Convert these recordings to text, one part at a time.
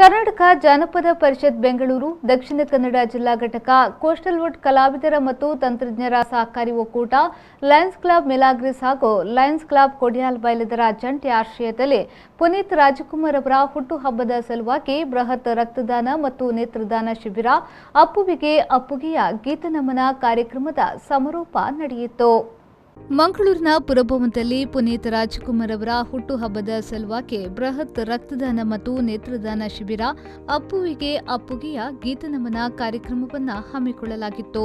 ಕರ್ನಾಟಕ ಜಾನಪದ ಪರಿಷತ್ ಬೆಂಗಳೂರು ದಕ್ಷಿಣ ಕನ್ನಡ ಜಿಲ್ಲಾ ಘಟಕ ಕೋಸ್ಟಲ್ವುಡ್ ಕಲಾವಿದರ ಮತ್ತು ತಂತ್ರಜ್ಞರ ಸಹಕಾರಿ ಒಕ್ಕೂಟ ಲಯನ್ಸ್ ಕ್ಲಬ್ ಮಿಲಾಗ್ರಿಸ್ ಹಾಗೂ ಲಯನ್ಸ್ ಕ್ಲಬ್ ಕೊಡಿಯಾಲ್ ಬೈಲದರ ಜಂಟಿ ಆಶ್ರಯದಲ್ಲಿ ಪುನೀತ್ ರಾಜಕುಮಾರ್ ಅವರ ಹುಟ್ಟುಹಬ್ಬದ ಸಲುವಾಗಿ ಬೃಹತ್ ರಕ್ತದಾನ ಮತ್ತು ನೇತ್ರದಾನ ಶಿಬಿರ ಅಪ್ಪುವಿಗೆ ಅಪ್ಪುಗೆಯ ಗೀತನಮನ ಕಾರ್ಯಕ್ರಮದ ಸಮಾರೋಪ ನಡೆಯಿತು. ಮಂಗಳೂರಿನ ಪುರಭವನದಲ್ಲಿ ಪುನೀತ್ ರಾಜಕುಮಾರ್ ಅವರ ಹುಟ್ಟುಹಬ್ಬದ ಸಲುವಾಗಿ ಬೃಹತ್ ರಕ್ತದಾನ ಮತ್ತು ನೇತ್ರದಾನ ಶಿಬಿರ ಅಪ್ಪುವಿಗೆ ಅಪ್ಪುಗೆಯ ಗೀತನಮನ ಕಾರ್ಯಕ್ರಮವನ್ನು ಹಮ್ಮಿಕೊಳ್ಳಲಾಗಿತ್ತು.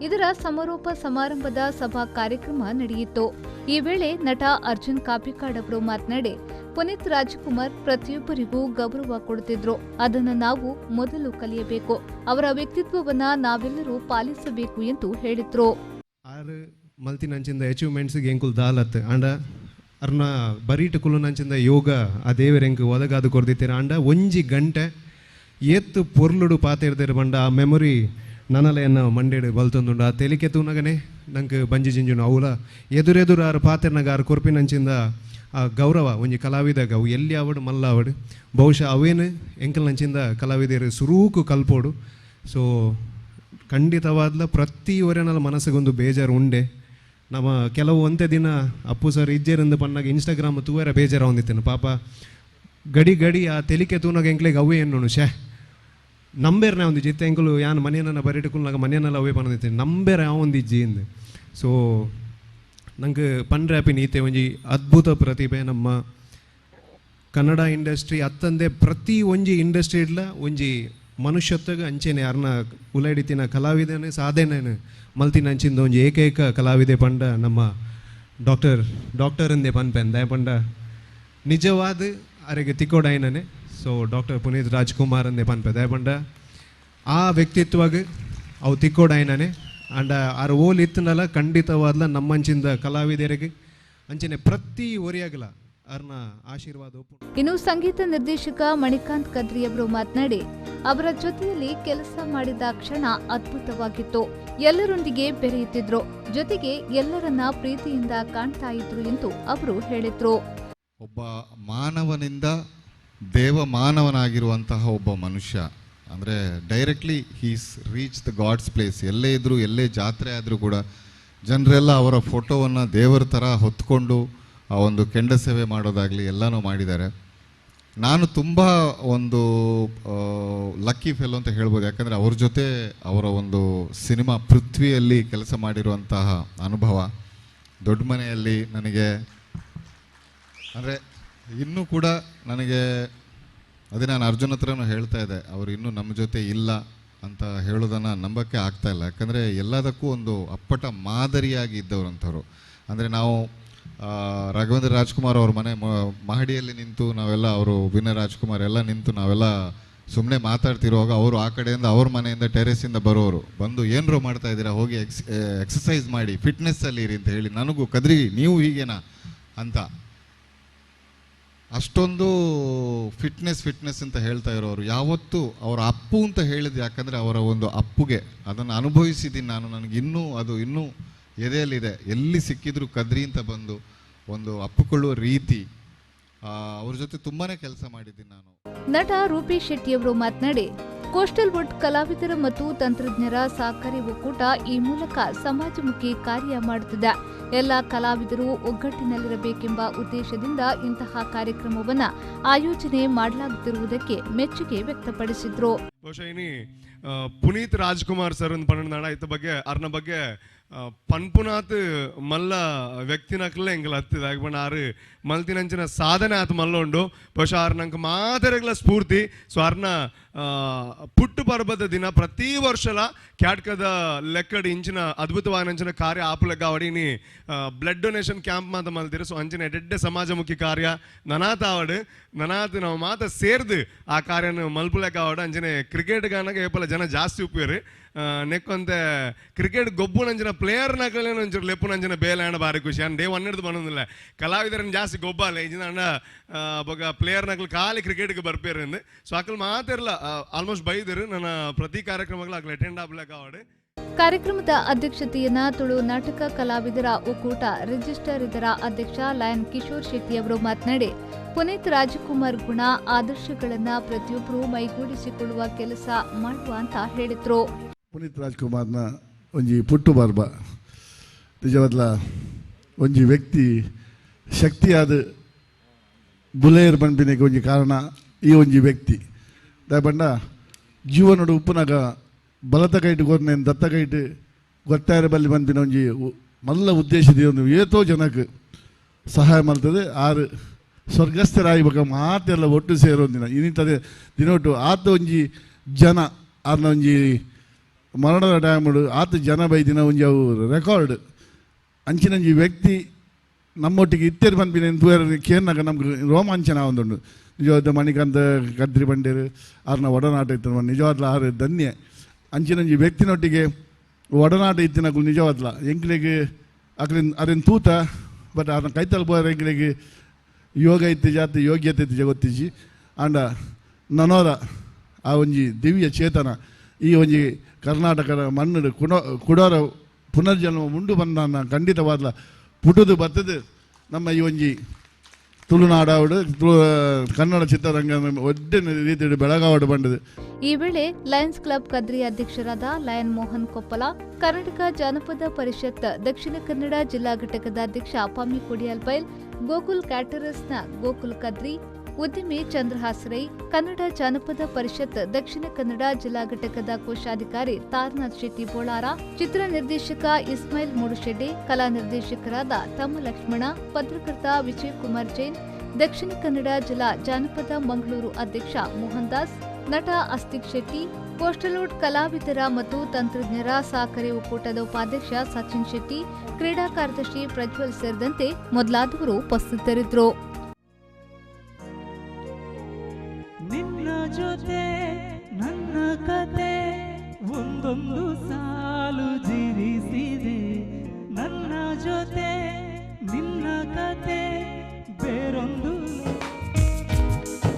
ಇದರ ಸಮಾರೋಪ ಸಮಾರಂಭದ ಸಭಾ ಕಾರ್ಯಕ್ರಮ ನಡೆಯಿತು. ಈ ವೇಳೆ ನಟ ಅರ್ಜುನ್ ಕಾಪಿಕಾಡ್ ಅವರು ಮಾತನಾಡಿ, ಪುನೀತ್ ರಾಜಕುಮಾರ್ ಪ್ರತಿಯೊಬ್ಬರಿಗೂ ಗೌರವ ಕೊಡುತ್ತಿದ್ರು, ಅದನ್ನು ನಾವು ಮೊದಲು ಕಲಿಯಬೇಕು, ಅವರ ವ್ಯಕ್ತಿತ್ವವನ್ನು ನಾವೆಲ್ಲರೂ ಪಾಲಿಸಬೇಕು ಎಂದು ಹೇಳಿದ್ರು. ಮಲ್ತಿನಂಚಿಂದ ಅಚೀವ್ಮೆಂಟ್ಸ್ಗೆ ಎಂಕುಲು ದಾಲತ್ ಆಂಡ ಅರ್ನ ಬರೀಟ್ ಕುಲುನಂಚಿಂದ ಯೋಗ ಆ ದೇವರ ಎಂಕ್ ಒದಗಾದು ಕೊರ್ದಿತ್ತೀರ. ಆಂಡ ಒಂಜಿ ಗಂಟೆ ಏತ್ ಪೊರ್ಲುಡು ಪಾತೆರ್ದೇರು ಬಂಡ ಆ ಮೆಮೊರಿ ನನಲ ಎನ್ನ ಮಂಡೇಡು ಬಲ್ತೊಂದುಂಡು. ಆ ತೆಲಿಕೆ ತೂನಗನೆ ನಂಗೆ ಬಂಜಿ ಜಿಂಜುನು ಅವಲ ಎದುರೆದುರು ಆರು ಪಾತೆರ್ನಗ ಆರು ಕೊರ್ಪಿನಂಚಿಂದ ಆ ಗೌರವ ಒಂಜಿ ಕಲಾವಿದಾಗ ಅವು ಎಲ್ಲಿ ಆವಡು ಮಲ್ಲ ಆವಡು ಬಹುಶಃ ಅವೇನು ಎಂಕಲ್ನಂಚಿಂದ ಕಲಾವಿದರು ಸುರೂಕು ಕಲ್ಪೋಡು. ಸೊ ಖಂಡಿತವಾದ್ಲ ಪ್ರತಿ ಒರೆನಲ ಮನಸ್ಸಿಗೊಂದು ಬೇಜಾರು ಉಂಡೆ. ನಮ್ಮ ಕೆಲವು ಒಂತೆ ದಿನ ಅಪ್ಪು ಸರ್ ಇಜ್ಜೇರಂದು ಪನ್ನಾಗ ಇನ್ಸ್ಟಾಗ್ರಾಮ್ ತೂವರ ಬೇಜಾರು ಹೊಂದಿತ್ತೇನೆ. ಪಾಪ ಗಡಿ ಗಡಿ ಆ ತೆಲಿಕೆ ತೂನಾಗ ಎಂಕ್ಲೆಗ್ ಅವೇ ಎನ್ನೋನು ಶೇ ನಂಬೇರ್ನ ಒಂದು ಜಿತ್ತೆ ಎಂಕುಲು ಯಾನ್ ಮನೆಯನ್ನ ಬರಿಟುಕುಲ್ನಾಗ ಮನೆಯನ್ನೆಲ್ಲ ಅವೇ ಪನ್ನದಿತ್ತೆ ನಂಬೇರ ಒಂದು ಇಜ್ಜಿ ಇಂದು. ಸೊ ನಂಗೆ ಪನ್ರಾಪಿ ನೀತೆ ಒಂಜಿ ಅದ್ಭುತ ಪ್ರತಿಭೆ ನಮ್ಮ ಕನ್ನಡ ಇಂಡಸ್ಟ್ರಿ ಅತ್ತಂದೆ ಪ್ರತಿ ಒಂಜಿ ಇಂಡಸ್ಟ್ರಿ ಇಡ್ಲ ಒಂಜಿ ಮನುಷ್ಯತ್ವಗ ಅಂಚೆನೆ ಅರ್ನ ಉಲೈಡಿತಿನ ಕಲಾವಿದನೆ ಸಾಧನೆ ಮಲ್ತಿನ ಅಂಚಿಂದ ಒಂಜಿ ಏಕೈಕ ಕಲಾವಿದೆ ಪಂಡ ನಮ್ಮ ಡಾಕ್ಟರ್ ಡಾಕ್ಟರ್ ಎಂದೇ ಪನ್ಪೆನ್ ದಯ ಪಂಡ ನಿಜವಾದ ಅರೆಗೆ ತಿಕ್ಕೋಡಾಯ್ನನೆ. ಸೊ ಡಾಕ್ಟರ್ ಪುನೀತ್ ರಾಜ್ಕುಮಾರ್ ಅಂದೇ ಪನ್ಪೆ ದಯ ಪಂಡ ಆ ವ್ಯಕ್ತಿತ್ವಗ ಅವು ತಿಕ್ಕೋಡಾಯ್ನನೆ. ಅಂಡ ಆರ್ ಓಲ್ ಇತ್ತನಲ್ಲ ಖಂಡಿತವಾದ್ಲ ನಮ್ಮಂಚಿಂದ ಕಲಾವಿದರಿಗೆ ಅಂಚೆನೆ ಪ್ರತಿ ಒರಿಯಾಗಲ ಅರ್ನ ಆಶೀರ್ವಾದ. ಇನ್ನು ಸಂಗೀತ ನಿರ್ದೇಶಕ ಮಣಿಕಾಂತ್ ಕದ್ರಿ ಅವರು ಮಾತನಾಡಿ, ಅವರ ಜೊತೆಯಲ್ಲಿ ಕೆಲಸ ಮಾಡಿದ ಕ್ಷಣ ಅದ್ಭುತವಾಗಿತ್ತು, ಎಲ್ಲರೊಂದಿಗೆ ಬೆರೆಯುತ್ತಿದ್ರು, ಜೊತೆಗೆ ಎಲ್ಲರನ್ನ ಪ್ರೀತಿಯಿಂದ ಕಾಣ್ತಾ ಇದ್ರು ಎಂದು ಅವರು ಹೇಳಿದ್ರು. ಒಬ್ಬ ಮಾನವನಿಂದ ದೇವ ಮಾನವನಾಗಿರುವಂತಹ ಒಬ್ಬ ಮನುಷ್ಯ ಅಂದರೆ directly he's reach the God's place. ಎಲ್ಲೇ ಇದ್ದರೂ ಎಲ್ಲೇ ಜಾತ್ರೆ ಆದರೂ ಕೂಡ ಜನರೆಲ್ಲ ಅವರ ಫೋಟೋವನ್ನು ದೇವರ ಥರ ಹೊತ್ಕೊಂಡು ಆ ಒಂದು ಕೆಂಡ ಸೇವೆ ಮಾಡೋದಾಗಲಿ ಎಲ್ಲನೂ ಮಾಡಿದ್ದಾರೆ. ನಾನು ತುಂಬ ಒಂದು ಲಕ್ಕಿ ಫೆಲೋ ಅಂತ ಹೇಳ್ಬೋದು. ಯಾಕಂದರೆ ಅವ್ರ ಜೊತೆ ಅವರ ಒಂದು ಸಿನಿಮಾ ಪೃಥ್ವಿಯಲ್ಲಿ ಕೆಲಸ ಮಾಡಿರುವಂತಹ ಅನುಭವ, ದೊಡ್ಡ ಮನೆಯಲ್ಲಿ ನನಗೆ ಅಂದರೆ ಇನ್ನೂ ಕೂಡ ನನಗೆ ಅದೇ ನಾನು ಅರ್ಜುನ್ ಹತ್ರನೂ ಹೇಳ್ತಾ ಇದ್ದೆ, ಅವರು ಇನ್ನೂ ನಮ್ಮ ಜೊತೆ ಇಲ್ಲ ಅಂತ ಹೇಳೋದನ್ನು ನಂಬೋಕ್ಕೆ ಆಗ್ತಾಯಿಲ್ಲ. ಯಾಕಂದರೆ ಎಲ್ಲದಕ್ಕೂ ಒಂದು ಅಪ್ಪಟ ಮಾದರಿಯಾಗಿ ಇದ್ದವರಂಥವ್ರು. ಅಂದರೆ ನಾವು ರಾಘವೇಂದ್ರ ರಾಜ್ಕುಮಾರ್ ಅವ್ರ ಮನೆ ಮಹಡಿಯಲ್ಲಿ ನಿಂತು ನಾವೆಲ್ಲ, ಅವರು ವಿನಯ್ ರಾಜ್ಕುಮಾರ್ ಎಲ್ಲ ನಿಂತು ನಾವೆಲ್ಲ ಸುಮ್ಮನೆ ಮಾತಾಡ್ತಿರುವಾಗ ಅವರು ಆ ಕಡೆಯಿಂದ ಅವ್ರ ಮನೆಯಿಂದ ಟೆರೆಸಿಂದ ಬರೋರು, ಬಂದು ಏನರೋ ಮಾಡ್ತಾ ಇದ್ದೀರಾ, ಹೋಗಿ ಎಕ್ಸಸೈಸ್ ಮಾಡಿ, ಫಿಟ್ನೆಸ್ಸಲ್ಲಿ ಇರಿ ಅಂತ ಹೇಳಿ ನನಗೂ ಕದ್ರಿ ನೀವು ಹೀಗೇನಾ ಅಂತ ಅಷ್ಟೊಂದು ಫಿಟ್ನೆಸ್ ಫಿಟ್ನೆಸ್ ಅಂತ ಹೇಳ್ತಾ ಇರೋರು. ಯಾವತ್ತೂ ಅವರ ಅಪ್ಪು ಅಂತ ಹೇಳಿದ್ದು ಯಾಕಂದರೆ ಅವರ ಒಂದು ಅಪ್ಪುಗೆ ಅದನ್ನು ಅನುಭವಿಸಿದ್ದೀನಿ ನಾನು. ನನಗಿನ್ನೂ ಅದು ಇನ್ನೂ ಎದೆಯಲ್ಲಿದೆ. ಎಲ್ಲಿ ಸಿಕ್ಕಿದ್ರು ಕದ್ರಿ ಅಂತ ಬಂದು ಒಂದು ಅಪ್ಪಿಕೊಳ್ಳುವ ರೀತಿ, ಅವ್ರ ಜೊತೆ ತುಂಬಾ ಕೆಲಸ ಮಾಡಿದ್ದೀನಿ ನಾನು. ನಟ ರೂಪಿ ಶೆಟ್ಟಿಯವರು ಮಾತನಾಡಿ, ಕೋಸ್ಟಲ್ ವುಡ್ ಕಲಾವಿದರ ಮತ್ತು ತಂತ್ರಜ್ಞರ ಸಹಕಾರಿ ಒಕ್ಕೂಟ ಈ ಮೂಲಕ ಸಮಾಜಮುಖಿ ಕಾರ್ಯ ಮಾಡುತ್ತಿದೆ. ಎಲ್ಲ ಕಲಾವಿದರು ಒಗ್ಗಟ್ಟಿನಲ್ಲಿರಬೇಕೆಂಬ ಉದ್ದೇಶದಿಂದ ಇಂತಹ ಕಾರ್ಯಕ್ರಮವನ್ನು ಆಯೋಜನೆ ಮಾಡಲಾಗುತ್ತಿರುವುದಕ್ಕೆ ಮೆಚ್ಚುಗೆ ವ್ಯಕ್ತಪಡಿಸಿದ್ರು. ಬಹುಶಃ ಇನಿ ಪುನೀತ್ ರಾಜ್ಕುಮಾರ್ ಸರ್ ಪನ್ನಡ ಇತ್ತ ಬಗ್ಗೆ ಅರ್ನ ಬಗ್ಗೆ ಪನ್ಪುನಾತ್ ಮಲ್ಲ ವ್ಯಕ್ತಿನಕ್ಲೆ ಎಂಕಲ್ ಹತ್ತಿದ ಪಂಡ ಆರು ಮಲ್ತಿನಂಚಿನ ಸಾಧನೆ ಆತ ಮಲ್ಲ ಉಂಡು. ಬಹುಶಃ ಆರು ನಂಗೆ ಮಾತೆರೆಗ್ಲ ಸ್ಫೂರ್ತಿ. ಸೊ ಆರ್ನ ಪುಟ್ಟು ಪರ್ಬದ ದಿನ ಪ್ರತಿ ವರ್ಷಲ ಕ್ಯಾಟ್ಕದ ಲೆಕ್ಕಡ್ ಇಂಚಿನ ಅದ್ಭುತವಾದ ಕಾರ್ಯ ಆಪುಲೆಗ್ಗಾವಡಿ ಇನಿ ಬ್ಲಡ್ ಡೊನೇಷನ್ ಕ್ಯಾಂಪ್ ಮಾತ ಮಲ್ತಿರು. ಸೊ ಅಂಚಿನ ಎಡ್ಡೆ ಸಮಾಜಮುಖಿ ಕಾರ್ಯ ನನಾತ ಆವಡು ನನಾತ್ ನಾವು ಮಾತ ಸೇರ್ದು ಆ ಕಾರ್ಯನ ಮಲ್ಪುಲೆಗ್ಗಾವಡು. ಅಂಚಿನ ಕ್ರಿಕೆಟ್ ಗಾನಗ ಏಪಲ ಜನ ಜಾಸ್ತಿ ಉಪ್ಪೇರು ನೆಕ್ಕೊಂತೆ ಕ್ರಿಕೆಟ್ ಗೊಬ್ಬುನಂಚಿನ ಪ್ಲೇಯರ್ನಕಲೇನು ಒಂಚೂರು ಲೆಪ್ಪುನಂಚಿನ ಬೇಲೆ ಅಣ್ಣ ಭಾರಿ ಖುಷಿ. ಡೇ ಒನ್ ಹಿಡ್ದು ಬಂದಿಲ್ಲ ಕಲಾವಿದರನ್ನ ಜಾಸ್ತಿ ಗೊಬ್ಬಲ್ಲ ಇಂಚಿನ ಅಣ್ಣ ಬೊಕ ಪ್ಲೇಯರ್ನಕಲು ಖಾಲಿ ಕ್ರಿಕೆಟ್ಗೆ ಬರ್ಪೇರು. ಸೊ ಅಕಲ್ ಮಾತಿರಲ್ಲ ಆಲ್ಮೋಸ್ಟ್ ಬೈದರು ನನ್ನ ಪ್ರತಿ ಕಾರ್ಯಕ್ರಮಗಳು ಅಕಲ್ ಅಟೆಂಡ್ ಆಗ್ಲಕ್ಕ ಆವಡು. ಕಾರ್ಯಕ್ರಮದ ಅಧ್ಯಕ್ಷತೆಯನ್ನು ತುಳು ನಾಟಕ ಕಲಾವಿದರ ಒಕ್ಕೂಟ ರಿಜಿಸ್ಟರ್ ಇದರ ಅಧ್ಯಕ್ಷ ಲಯನ್ ಕಿಶೋರ್ ಶೆಟ್ಟಿ ಅವರು ಮಾತನಾಡಿ, ಪುನೀತ್ ರಾಜ್ಕುಮಾರ್ ಗುಣ ಆದರ್ಶಗಳನ್ನು ಪ್ರತಿಯೊಬ್ಬರು ಮೈಗೂಡಿಸಿಕೊಳ್ಳುವ ಕೆಲಸ ಮಾಡುವ ಅಂತ ಹೇಳಿದ್ರು. ಪುನೀತ್ ರಾಜ್ಕುಮಾರ್ನ ಒಂಜಿ ಪುಟ್ಟು ಬಾರ್ಬ ನಿಜವಾದ್ಲ ಒಂಜಿ ವ್ಯಕ್ತಿ ಶಕ್ತಿಯಾದ ಬುಲೇರ್ ಪನ್ಪಿನಕ್ಕೆ ಒಂಜಿ ಕಾರಣ ಈ ಒಂಜಿ ವ್ಯಕ್ತಿ. ದಾಯಪಂಡ ಜೀವನಡು ಉಪ್ಪುನಾಗ ಬಲತ ಕೈಟ್ ಕೊರ್ನೇನು ದತ್ತ ಕೈಟ್ ಗೊತ್ತಾರ ಬಲ್ಲಿ ಪನ್ಪಿನ ಒಂಜಿ ಮಲ್ಲ ಉದ್ದೇಶದ ಒಂದು ಏತೋ ಜನಕ್ಕೆ ಸಹಾಯ ಮಾಡ್ತದೆ. ಆರು ಸ್ವರ್ಗಸ್ಥರಾಯಿ ಬೊಕ ಮಾತೆಲ್ಲ ಒಟ್ಟು ಸೇರೊಂದಿನ ಇನ್ನಿತದೆ ದಿನೊಟ್ಟು ಆತ ಒಂಜಿ ಜನ ಆರ್ನ ಒಂಜಿ ಮರಣದ ಟೈಮುಡು ಆತ ಜನ ಬೈದಿನ ಒಂಜಿ ಅವು ರೆಕಾರ್ಡ್. ಅಂಚಿನಂಜಿ ವ್ಯಕ್ತಿ ನಮ್ಮೊಟ್ಟಿಗೆ ಇತ್ತೇರು ಪನ್ಪಿನ ತೂಯರ ಕೇರ್ನಾಗ ನಮ್ಗೆ ರೋಮಾಂಚನ ಒಂದುಂಡು. ನಿಜವಾದ ಮಣಿಕಾಂತ ಕದ್ರಿ ಬಂಡೇರು ಆರ್ನ ಒಡನಾಟ ಇತ್ತು, ನಿಜವಾದ್ಲ ಆರು ಧನ್ಯ. ಅಂಚಿನಂಜಿ ವ್ಯಕ್ತಿನೊಟ್ಟಿಗೆ ಒಡನಾಟ ಇತ್ತಿನಕುಲು ನಿಜವಾದ್ಲ ಎಂಕ್ಲೆಗ್ ಅಕ್ಲಿನ್ ಅರೆನ್ ತೂತ ಬಟ್ ಆರ್ನ ಕೈತಲ್ ಪೋಯರ ಎಂಕ್ಲೆಗ್ ಯೋಗ ಇತ್ತು ಜಾತಿ ಯೋಗ್ಯತೆ ಇತ್ತು ಗೊತ್ತಿಜ್ಜಿ. ಆಂಡ ನನೋರ ಆ ಒಂಜಿ ದಿವ್ಯ ಚೇತನ ಈ ಒಂಜಿ ಕರ್ನಾಟಕದ ಮಣ್ಣು ಕುಡೋರ ಪುನರ್ಜನ್ಮ ಉಂಡು ಬಂದ ಖಂಡಿತವಾದ್ಲ ಪುಟುದು ಬರ್ತದೆ. ನಮ್ಮ ಈ ಒಂಜಿ ತುಳುನಾಡಾವಡು ತುಳು ಕನ್ನಡ ಚಿತ್ರರಂಗ ಒಡ್ಡೆ ರೀತಿಯಲ್ಲಿ ಬೆಳಗಾವಡು ಬಂದது. ಈ ವೇಳೆ ಲಯನ್ಸ್ ಕ್ಲಬ್ ಕದ್ರಿ ಅಧ್ಯಕ್ಷರಾದ ಲಯನ್ ಮೋಹನ್ ಕೊಪ್ಪಲ, ಕರ್ನಾಟಕ ಜಾನಪದ ಪರಿಷತ್ ದಕ್ಷಿಣ ಕನ್ನಡ ಜಿಲ್ಲಾ ಘಟಕದ ಅಧ್ಯಕ್ಷ ಪಮ್ಮಿ ಕೊಡಿಯಾಲ್ಬೈಲ್, ಗೋಕುಲ್ ಕ್ಯಾಟರರ್ಸ್ನ ಗೋಕುಲ್ ಕದ್ರಿ, ಉದ್ಯಮಿ ಚಂದ್ರಹಾಸ್ ರೈ, ಕನ್ನಡ ಜಾನಪದ ಪರಿಷತ್ ದಕ್ಷಿಣ ಕನ್ನಡ ಜಿಲ್ಲಾ ಘಟಕದ ಕೋಶಾಧಿಕಾರಿ ತಾರನಾಥ್ ಶೆಟ್ಟಿ ಬೋಳಾರ, ಚಿತ್ರ ನಿರ್ದೇಶಕ ಇಸ್ಮಾಯಿಲ್ ಮೂಡುಶೆಡ್ಡಿ, ಕಲಾ ನಿರ್ದೇಶಕರಾದ ತಮ್ಮ ಲಕ್ಷ್ಮಣ, ಪತ್ರಕರ್ತ ವಿಜಯಕುಮಾರ್ ಜೈನ್, ದಕ್ಷಿಣ ಕನ್ನಡ ಜಿಲ್ಲಾ ಜಾನಪದ ಮಂಗಳೂರು ಅಧ್ಯಕ್ಷ ಮೋಹನ್ ದಾಸ್, ನಟ ಅಸ್ತಿಕ್ ಶೆಟ್ಟಿ, ಕೋಸ್ಟಲ್ವುಡ್ ಕಲಾವಿದರ ಮತ್ತು ತಂತ್ರಜ್ಞರ ಸಹಕಾರಿ ಒಕ್ಕೂಟದ ಉಪಾಧ್ಯಕ್ಷ ಸಚಿನ್ ಶೆಟ್ಟಿ, ಕ್ರೀಡಾ ಕಾರ್ಯದರ್ಶಿ ಪ್ರಜ್ವಲ್ ಸೇರಿದಂತೆ ಮೊದಲಾದವರು ಉಪಸ್ಥಿತರಿದ್ದರು. ನಿನ್ನ ಜೊತೆ ನನ್ನ ಕತೆ ಒಂದೊಂದು ಸಾಲು ಜಿರಿಸಿದೆ, ನನ್ನ ಜೊತೆ ನಿನ್ನ ಕತೆ ಬೇರೊಂದು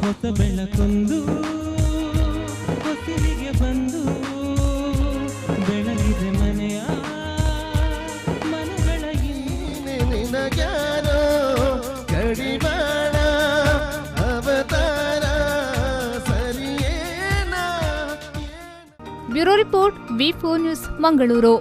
ಹೊಸ ಬೆಳಕೊಂದು ಹೊಸಿಲಿಗೆ ಬಂದು ಬೆಳಗಿದೆ ಮನೆಯ ಮನಗಳ ನಿನಗ್ಯಾರೋ ಕಡಿವಾಣ ಅವತಾರ ಸರಿಯೇನಾ. Bureau report, V4 news, Mangaluru.